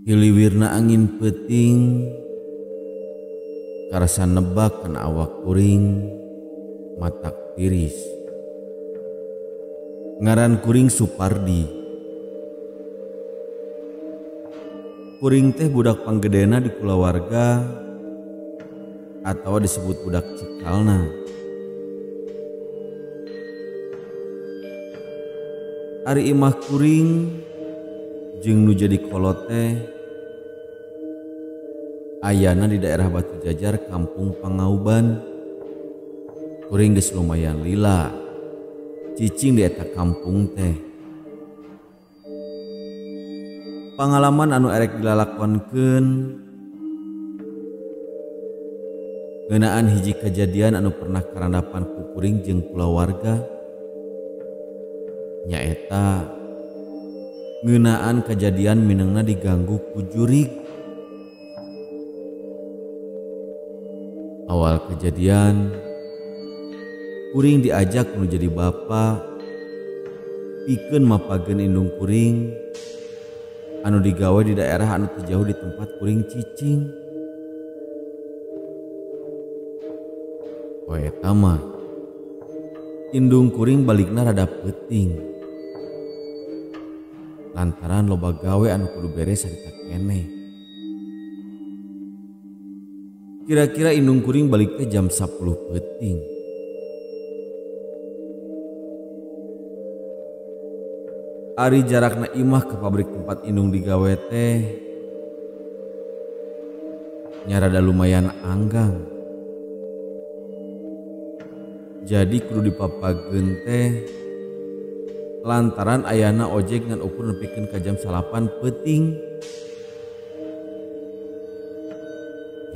Hiliwirna angin peuting karasa nebak kana awak kuring matak tiris. Ngaran kuring Supardi. Kuring teh budak panggedena di kulawarga atau disebut budak cikalna. Ari imah kuring jeung nu jadi kolot teh ayana di daerah Batu Jajar, Kampung Pangauban. Kuring geus lumayan lila cicing di eta kampung teh. Pangalaman anu erek dilalakonkeun ngeunaan hiji kejadian anu pernah karandapan ku kuring jeung kulawarga, nyaeta ngeunaan kejadian minengna diganggu ku jurig. Awal kejadian, kuring diajak nu jadi bapa pikeun mapageun indung kuring anu digawe di daerah anu teu jauh di tempat kuring cicing. Poe eta mah indung kuring balikna rada peuting lantaran loba gawe anu kudu beres harita keneh. Kira-kira indung kuring balik teh jam 10 peuting. Ari jarakna imah ke pabrik tempat indung digawe teh nya rada lumayan anggang. Jadi kudu dipapageun teh lantaran ayana ojek ngan ukur nepikeun ka jam 9 peuting.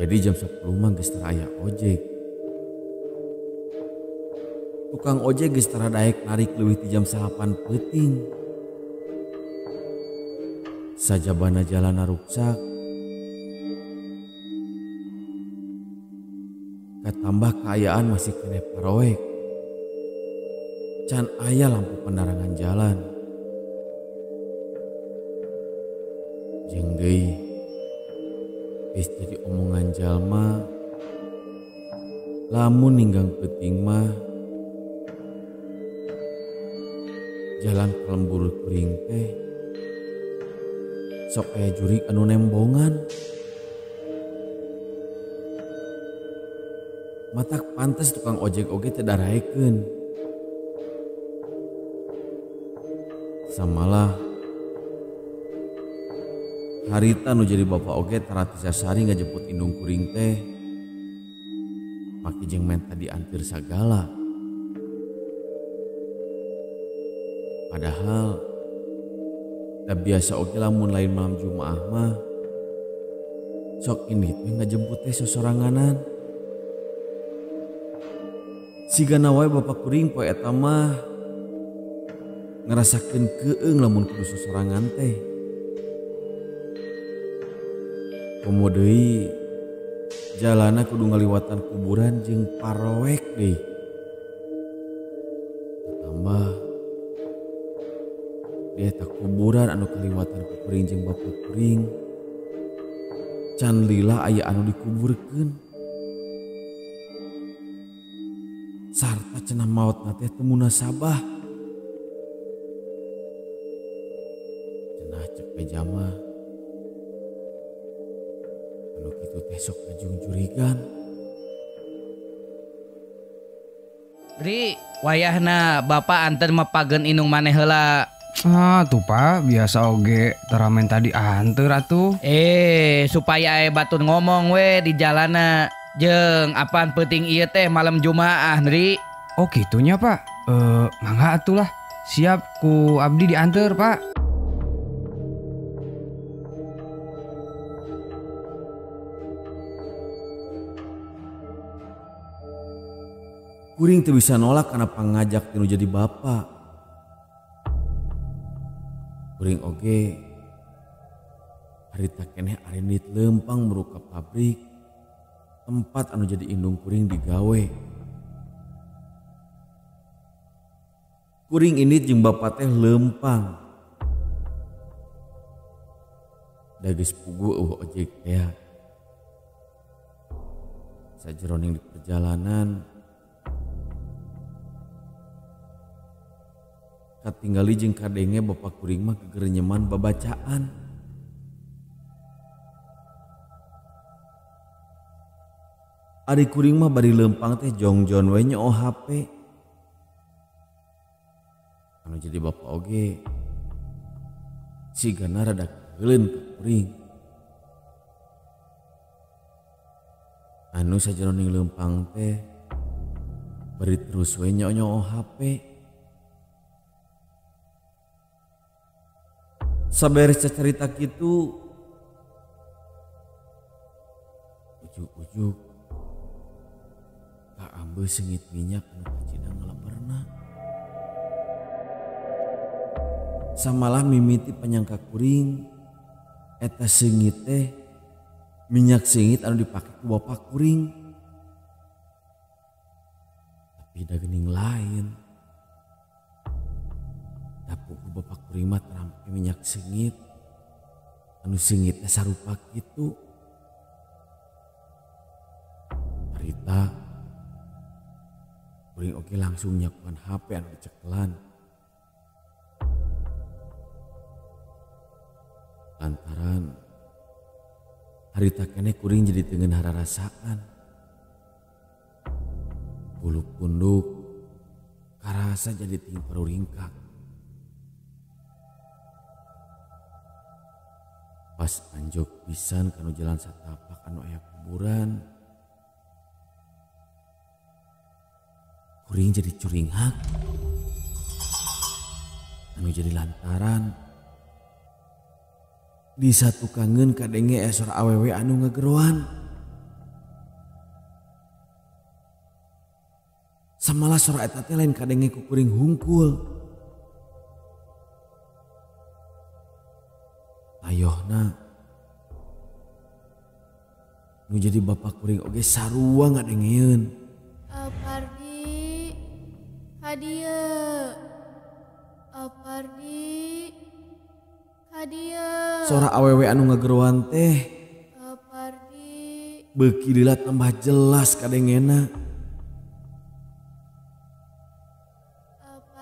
Jadi jam 10 mah geus tara aya ojek. Tukang ojek geus tara daek narik leuwih ti jam 9 peuting. Sajabana jalana ruksak, katambah kaayaan masih keneh paroek. Can aya lampu penerangan jalan. Jeung deui geus jadi omongan jalma lamun ninggang peuting mah jalan ka lembur kuring teh sok aya jurig anu nembongan. Matak pantes tukang ojek oge teu daraekeun. Samalah harita nu jadi bapak oge tara tisasari ngajemput indung kuring teh make jeung menta diantir sagala. Padahal da biasa oge lamun lain malam Jumaah mah sok indit we ngajemput teh sosoranganan. Sigana wae bapak kuring poe eta mah ngarasakeun keung lamun kudu sosorangan teh. Komo deui jalana kudu ngaliwatan kuburan jeung paroek deui. Tambah di eta kuburan anu kaliwatan ku kuring jeung bapak kuring can lila aya anu dikuburkeun. Sarta cenah maotna teh teu munasabah. Cenah cek beja mah anu kitu teh sok ngajungjurigan. Ri, wayahna bapak anter mapageun indung maneh heula. Ah tuh Pak, biasa oge teramen tadi anter atuh. Supaya aya batur ngomong we di jalana. Jeung apaan peuting ieu teh malam Jumaah, Ndri. Oh gitunya Pak. Mangga atuh lah. Siap ku abdi dianter, Pak. Kuring teu bisa nolak karena pangajak tinu jadi bapak. Kuring oge harita keneh arindit lempang meruka pabrik tempat anu jadi indung kuring digawe. Kuring indit jeung bapak teh lempang. Da geus puguh eueuh ojek teh. Sajeroning di perjalanan katinggali jeung kadenge bapak kuring mah gegerenyeman babacaan. Ari kuring mah bari lempang teh jongjon we nyoo HP. Anu jadi bapak oge sigana rada keuleun ka kuring. Anu sajeroning lempang teh bari terus we nyoo HP. Saberes carita kitu ujug-ujug kaambe seungit minyak anu kacida ngaleperna. Samalah mimiti panyangka kuring eta seungit teh minyak seungit anu dipake ku bapak kuring. Tapi da geuning lain. Ku bapak kuring mah tara make minyak seungit anu seungit teh sarupa kitu. Harita kuring oge langsung nyakuan HP anu dicekelan. Lantaran harita keneh kuring jadi teu ngeunah rarasaan. Bulu punduk karasa jadi ting paruringkak. Pas anjog pisan kanu jalan satapak anu aya kuburan, kuring jadi curinghak. Anu jadi lantaran di satu kangen kadenge aya sora awewe anu ngageroan. Samalah sora eta teh lain kadenge ku kuring hungkul. Ayohna nu jadi bapak kuring oge sarua ngadengeun. Apardi hadieu. Apardi hadieu. Sora awewe anu ngageroan teh Apardi beuki lila tambah jelas kadengena.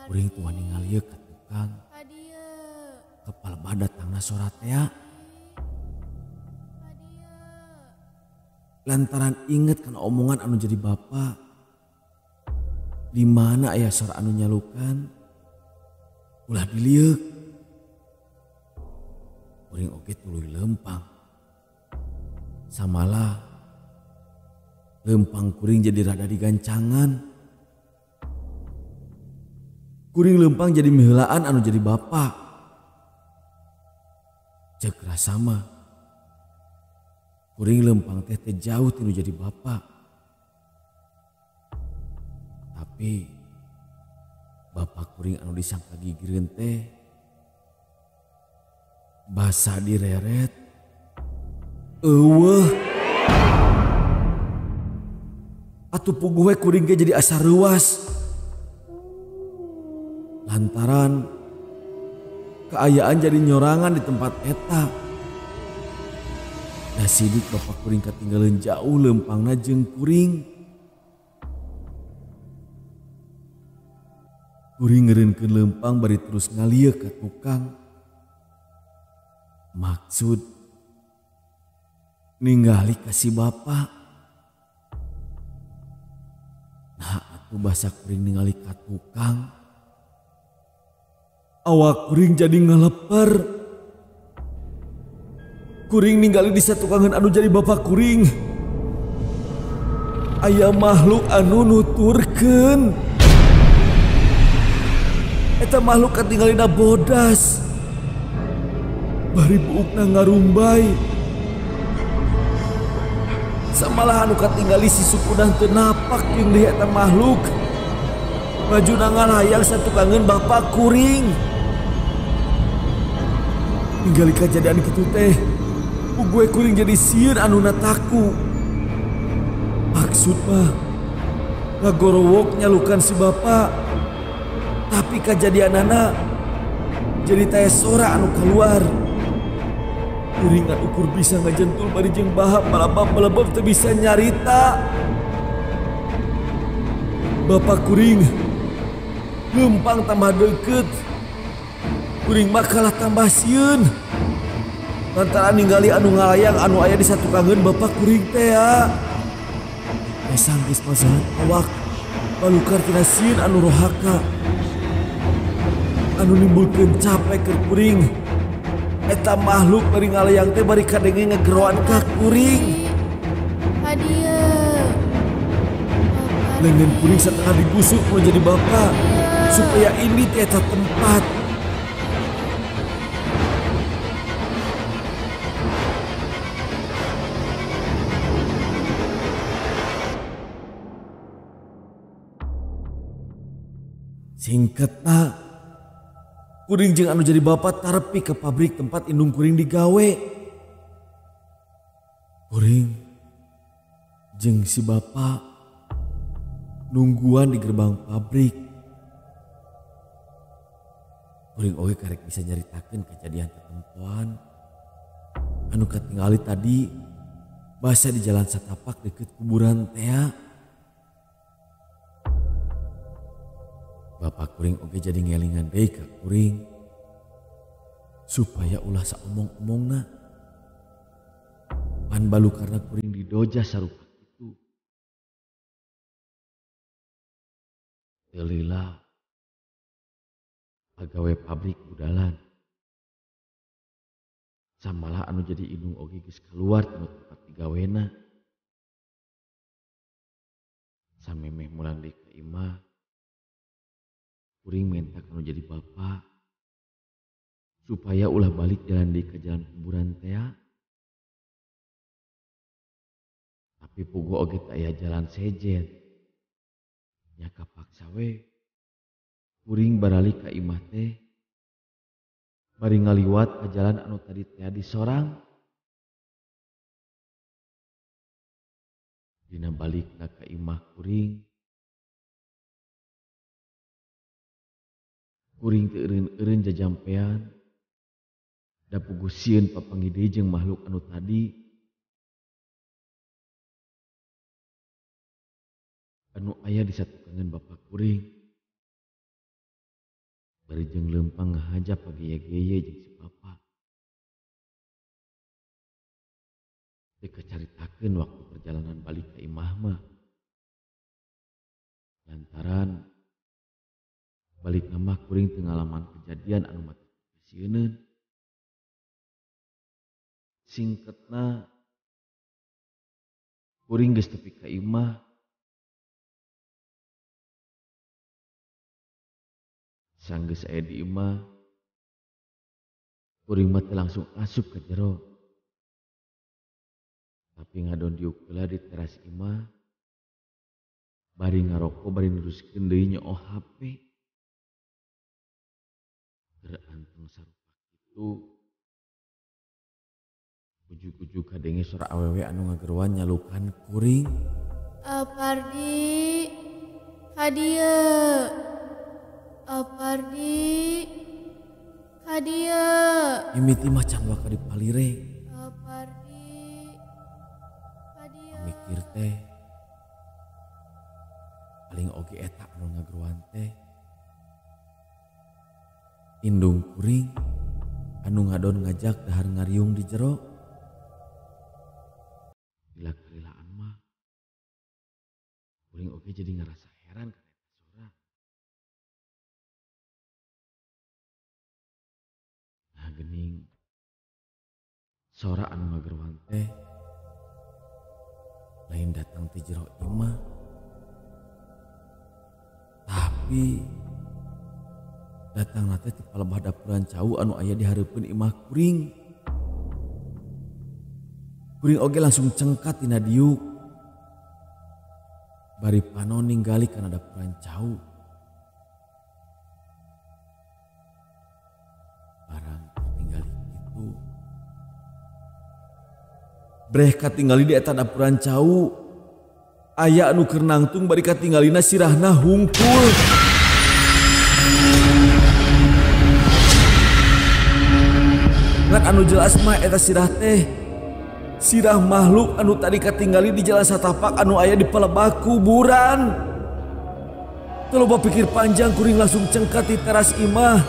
Kuring tuh ningali ka tukang. Kepala badat tangna sora tea. Lantaran inget kana omongan anu jadi bapak. Di mana aya sora anu nyalukan ulah dilieuk. Kuring oge tuluy lempang. Samalah lempang kuring jadi rada digancangan. Kuring lempang jadi miheulaan anu jadi bapak. Cek rasa mah kuring lempang teh teh jauh tinu jadi bapak. Tapi bapak kuring anu disangka gigireun teh basa direret eueuh. Atuh puguh we kuring ge jadi asa reuas. Lantaran keayaan jadi nyorangan di tempat eta. Da sidik bapak kuring katinggalan jauh lempangna jeung kuring. Kuring ngeureunkeun lempang bari terus ngalieuk ka tukang. Maksud ningali ka si bapak. Nah atuh basa kuring ningali ka tukang. Awak kuring jadi ngaleper. Kuring ningali di satukangan anu jadi bapak kuring. Aya makhluk anu nuturkeun. Eta makhluk katinggalina bodas. Bari buukna ngarumbay. Samalah anu katinggali si sukudan teu napak jeung deui eta makhluk. Bajuna ngalayang satukangeun bapak kuring. Ningali kajadian kitu teh, gue kuring jadi sieun anu nataku. Maksud mah ngagorowok nyalukan si bapak. Tapi kajadianana jadi teh sora anu keluar. Kuring ngan ukur bisa ngajentul bari jeung bahap malabab-malabab teu bisa nyarita. Bapak kuring lempang tambah deket. Kuring mah kalah tambah sieun. Lantaran ningali anu ngalayang anu aya di satukangeun bapak kuring teh ya. Mesang geus masahan awak balukar tina sieun anu rohaka. Anu nimbulkeun capek keur kuring. Eta makhluk bari ngalayang teh bari kadenge ngegeroan ka kuring. Hadieu. Lengan kuring satengah digusuk mau jadi bapak supaya ini teh eta tempat. Singkatna kuring jeung anu jadi bapak tarepi ke pabrik tempat indung kuring digawe. Kuring jeung si bapak nungguan di gerbang pabrik. Kuring oge karek bisa nyaritakeun kejadian tetempoan anu katingali tadi basa di jalan satapak deket kuburan tea. Bapak kuring oge jadi ngelingan deui ka kuring supaya ulah saomong-omongna. Pan balu karena kuring didoja sarupa itu. Teu lila pagawe pabrik budalan. Samalah anu jadi indung oge geus keluar tina tempat digawena. Samemeh mulang deui ka imah, kuring minta kanu jadi bapak supaya ulah balik jalan deui ka jalan kuburan tea. Tapi puguh oge teu aya jalan sejen. Nya kapaksa we kuring baralik ka imah teh bari ngaliwat ka jalan anu tadi tea disorang. Dina balikna ka imah kuring, kuring teu eureun-eureun jajampean da puguh sieun papanggih deui jeung makhluk anu tadi anu aya di satukangeun bapak kuring. Bari jeung leumpang ngahaja pageye-geye jeung si bapak. Teu kacaritakeun waktu perjalanan balik ka imah mah. Lantaran balik mah kuring teu ngalaman kejadian anu mata kasieuneun. Singketna kuring geus tepi ka imah. Sanggeus aya di imah, kuring mah teu langsung asup ka jero. Tapi ngadon diuk heula di teras imah, bari ngaroko bari neruskeun deui nyooh HP. Keur anteng sarupa kitu, ujug-ujug kadenge sora awewe anu ngageroan nyalukan kuring. Apardi, hadieu. Apardi, hadieu. Mimiti mah can waka dipalire. Apardi, hadieu. Mikir teh paling oge eta anu ngageroan teh indung kuring anu ngadon ngajak dahar ngariung di jero. Bila kalilaan mah kuring oge jadi ngerasa heran kana eta sora. Nah geuning sora anu ngageroan teh lain datang ti jero imah, tapi Datangna teh ti palebah dapuran cau anu aya di hareupeun imah kuring. Kuring oge langsung cengkat tina diuk. Bari panon ninggali kana dapuran cau. Barang katinggali kitu. Breh katinggali di eta dapuran cau. Aya anu keur nangtung bari katinggalina sirahna hungkul. Ngan anu jelas mah eta sirah teh sirah makhluk anu tadi katinggali di jalan satapak anu aya di palebah kuburan. Teu loba pikir panjang kuring langsung cengkat di teras imah,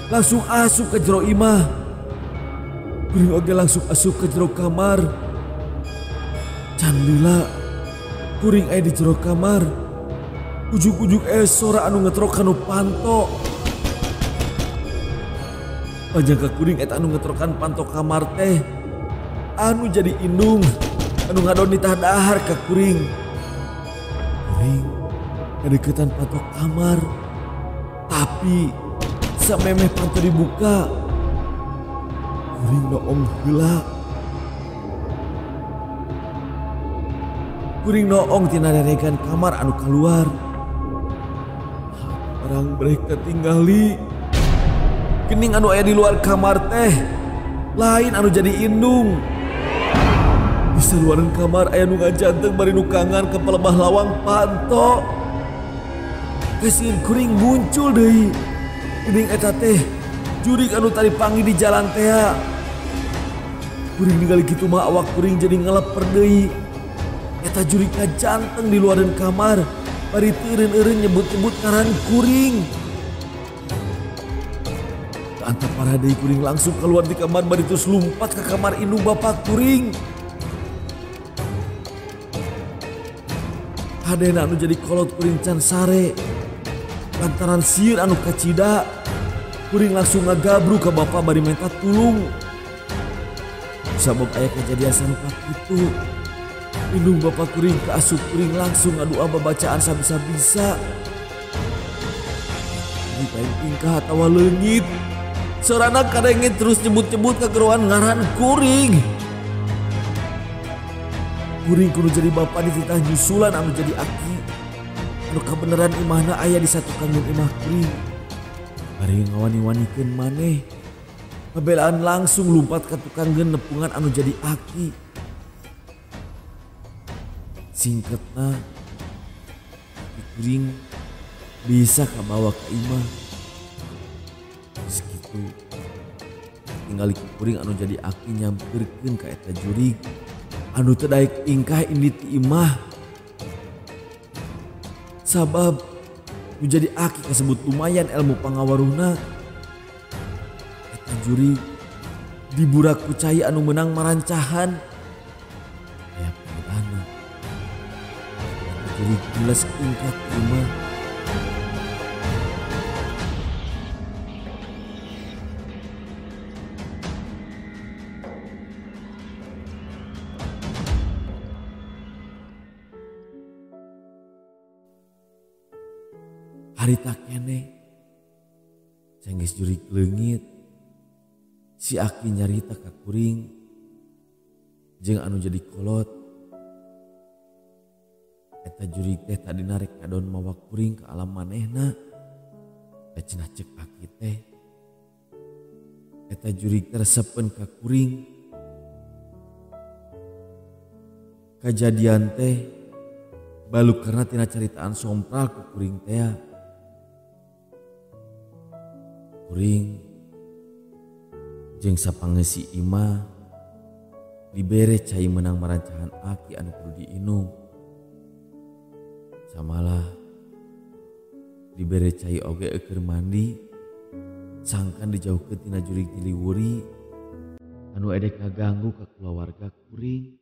langsung asup ke jero imah. Kuring oge langsung asup ke jero kamar. Can lila kuring aya di jero kamar. Ujug-ujug aya sora anu ngetrok kanu panto. Panjang ka kuring eta anu ngetrokan panto kamar teh anu jadi indung anu ngadon nitah dahar ka kuring. Kuring kadeukeutan panto kamar, tapi samemeh panto dibuka kuring noong heula. Kuring noong tina reregan kamar anu kaluar. Barang breh katinggali gening anu aya di luar kamar teh lain anu jadi indung. Di saluaran kamar aya nu ngajanteng bari nu kangan ke palebah lawang panto. Kasieun kuring muncul deui. Geuning eta teh jurig anu tadi panggih di jalan teh. Kuring ningali kitu mah awak kuring jadi ngeleper deui. Eta jurig ngajanteng di luaran kamar bari teu eureun-eureun nyebut-nyebut ngaran kuring. Antap parah deui kuring langsung keluar di kamar bari terus lumpat ke kamar indung bapak kuring. Hadena anu jadi kolot kuring can sare. Lantaran sieun anu kacida, kuring langsung ngagabru ka bapak bari minta tulung. Sabab aya kejadian sarupa kitu, indung bapak kuring kaasup kuring langsung ngadua babacaan sabisa-bisa. Dipain tingkah atawa leungit. Sorana kadenge terus nyebut-nyebut kageroan ngaran kuring. Kuring kudu jadi bapak dititah nyusulan anu jadi aki. Anu kabeneran imahna aya di satu kanggung imah kuring. Bari ngawani-wanikeun maneh. Pabelaan langsung lumpat ka tukanggeun nepungan anu jadi aki. Singketna aki kuring bisa kabawa ka imah. Geus kitu tinggali kuring anu jadi aki nyamperkeun ka eta jurig anu teu daek ingkah indit ti imah. Sabab nu jadi aki kasebut lumayan ilmu pangawaruhna. Eta jurig diburak ku cai anu meunang marancahan. Aya paedana. Eta jurig geus ingkah ti imah. Harita keneh cenggeus jurig leungit. Si aki nyarita ka kuring jeung anu jadi kolot. Eta jurig teh tadi narek kadon mawa kuring ka alam manehna. Da cenah ceuk aki teh eta jurig teh resepeun ka kuring. Kajadian teh balukarna tina caritaan sompral ku kuring teh. Kuring jeung sapangeusi imah dibere cai meunang marancahan aki anu kudu diinum. Samalah dibere cai oge eukeun mandi sangkan dijauhkeun tina jurig tiliwuri anu edek ngaganggu ka kulawarga kuring.